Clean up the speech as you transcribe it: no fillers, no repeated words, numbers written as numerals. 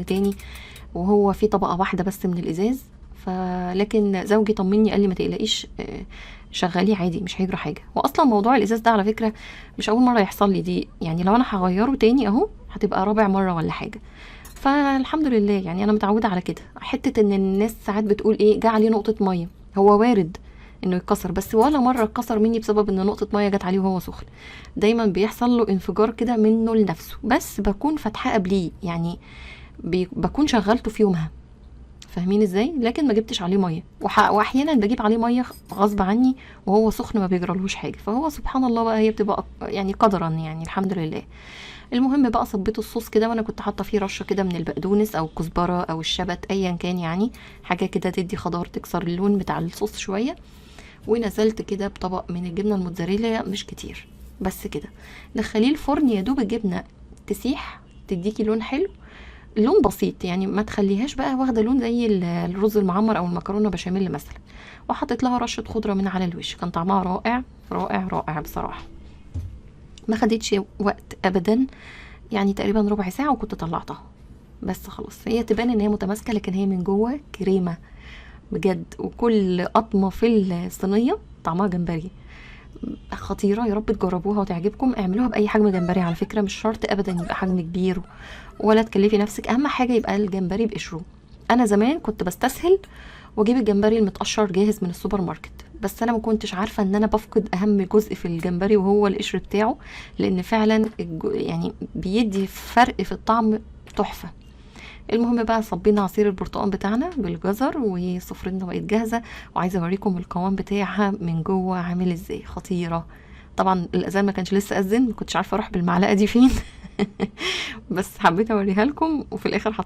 تاني وهو في طبقه واحدة بس من الازاز. فلكن زوجي طمني قال لي ما تقلقيش، شغليه عادي مش هيجرى حاجة. واصلا موضوع الازاز ده على فكرة مش اول مرة يحصل لي دي، يعني لو انا هغيره تاني اهو هتبقى رابع مرة ولا حاجة. فالحمد لله يعني انا متعوده على كده. حتة ان الناس ساعات بتقول ايه جه عليه نقطة مية، هو وارد انه يتكسر، بس ولا مرة اتكسر مني بسبب ان نقطة مية جت عليه وهو سخن. دايما بيحصل له انفجار كده منه لنفسه، بس بكون فاتحاه قبليه، يعني بكون شغلته في يومها، فاهمين ازاي؟ لكن ما جبتش عليه مية، واحيانا بجيب عليه مية غصب عني وهو سخن ما بيجرالهوش حاجة. فهو سبحان الله بقى، هي بتبقى يعني قدرا، يعني الحمد لله. المهم بقى صبيت الصوص كده، وانا كنت حاطه فيه رشه كده من البقدونس او الكزبره او الشبت ايا كان، يعني حاجة كده تدي خضار تكسر اللون بتاع الصوص شوية. ونزلت كده بطبق من الجبنة الموتزاريلا، مش كتير بس كده. دخليه الفرن يا دوب الجبنة تسيح تديكي لون حلو، لون بسيط يعني، ما تخليهاش بقى واخده لون زي الرز المعمر او المكرونه بشاميل مثلا. وحطيت لها رشه خضرة من على الوش، كان طعمها رائع رائع رائع بصراحة. ما خدتش وقت ابدا، يعني تقريبا ربع ساعة وكنت طلعتها بس خلاص. هي تبان ان هي متماسكة لكن هي من جوه كريمة بجد، وكل قطمه في الصينية طعمها جمبري، خطيرة. يا رب تجربوها وتعجبكم. اعملوها باي حجم جمبري على فكرة، مش شرط ابدا يبقى حجم كبير ولا تكلفي نفسك، اهم حاجة يبقى الجمبري بقشره. انا زمان كنت بستسهل واجيب الجمبري المتقشر جاهز من السوبر ماركت، بس انا ما كنتش عارفه ان انا بفقد اهم جزء في الجمبري وهو القشر بتاعه، لان فعلا يعني بيدي فرق في الطعم تحفة. المهم بقى صبينا عصير البرتقال بتاعنا بالجزر وسفرتنا بقت جاهزة، وعايزه اوريكم القوام بتاعها من جوه عامل ازاي، خطيرة. طبعا الاذان ما كانش لسه اذن، ما كنتش عارفه اروح بالمعلقه دي فين بس حبيت اوريها لكم. وفي الاخر حطيت